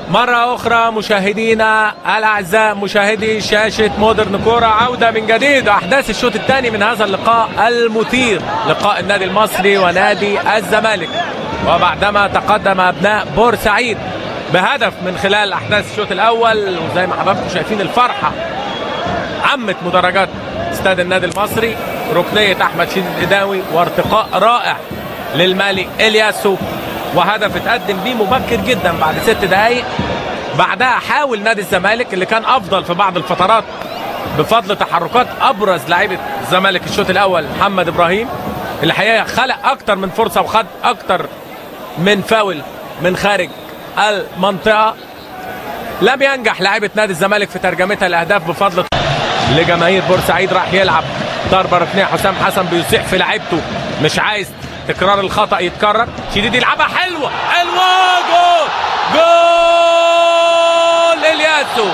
مرة أخرى مشاهدينا الأعزاء، مشاهدي شاشة مودرن كورة، عودة من جديد أحداث الشوط الثاني من هذا اللقاء المثير، لقاء النادي المصري ونادي الزمالك. وبعدما تقدم أبناء بورسعيد بهدف من خلال أحداث الشوط الأول، وزي ما حضراتكم شايفين الفرحة عمت مدرجات استاد النادي المصري، ركنية أحمد شديد الإداوي وارتقاء رائع للمالي إلياسو، وهدف اتقدم بيه مبكر جدا بعد 6 دقايق. بعدها حاول نادي الزمالك اللي كان افضل في بعض الفترات بفضل تحركات ابرز لاعيبه الزمالك الشوط الاول محمد ابراهيم، اللي الحقيقة خلق اكتر من فرصة وخد اكتر من فاول من خارج المنطقه. لم ينجح لاعيبه نادي الزمالك في ترجمتها لاهداف بفضل لجماهير بورسعيد. راح يلعب ضربه ركنيه، حسام حسن بيصيح في لعيبته، مش عايز تكرار الخطا يتكرر. شديد يلعبها حلوة حلوه، جول جول الياسو،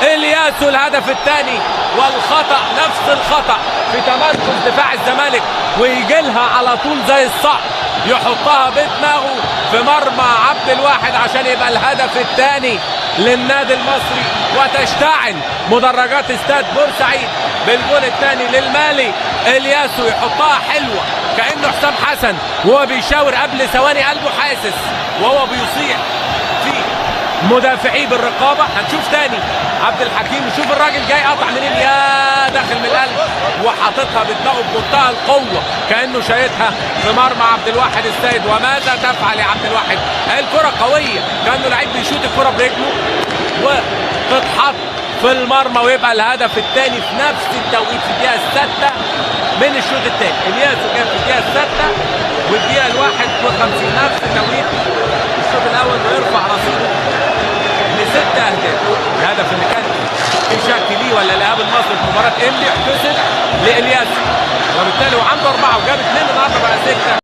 الياسو الهدف الثاني، والخطا نفس الخطا في تمركز دفاع الزمالك، ويجي لها على طول زي الصقر يحطها بدماغه في مرمى عبد الواحد عشان يبقى الهدف الثاني للنادي المصري، وتشتعل مدرجات استاد بورسعيد بالجول الثاني للمالي الياسو. يحطها حلوة كانه حسام حسن وهو بيشاور قبل ثواني، قلبه حاسس وهو بيصيح في مدافعيه بالرقابه. هنشوف تاني عبد الحكيم، وشوف الراجل جاي قطع منين، يا داخل من القلب وحاططها بدماغه بمنتهى القوة كانه شايطها في مرمى عبد الواحد السيد. وماذا تفعل يا عبد الواحد؟ الكره قوية كانه لعيب بيشوط الكره برجله وتتحط في المرمى، ويبقى الهدف الثاني في نفس التوقيت في الدقيقة السادسة من الشوط الثاني. الياسو كان في الدقيقة السادسة والدقيقة 51 نفس توقيت الشوط الاول، ويرفع رصيده لست اهداف. الهدف اللي كان في شك ليه ولا لايهاب المصري في مباراة انبي احتسب لالياسو، وبالتالي وعنده 4 وجاب 2 النهارده بقى 6.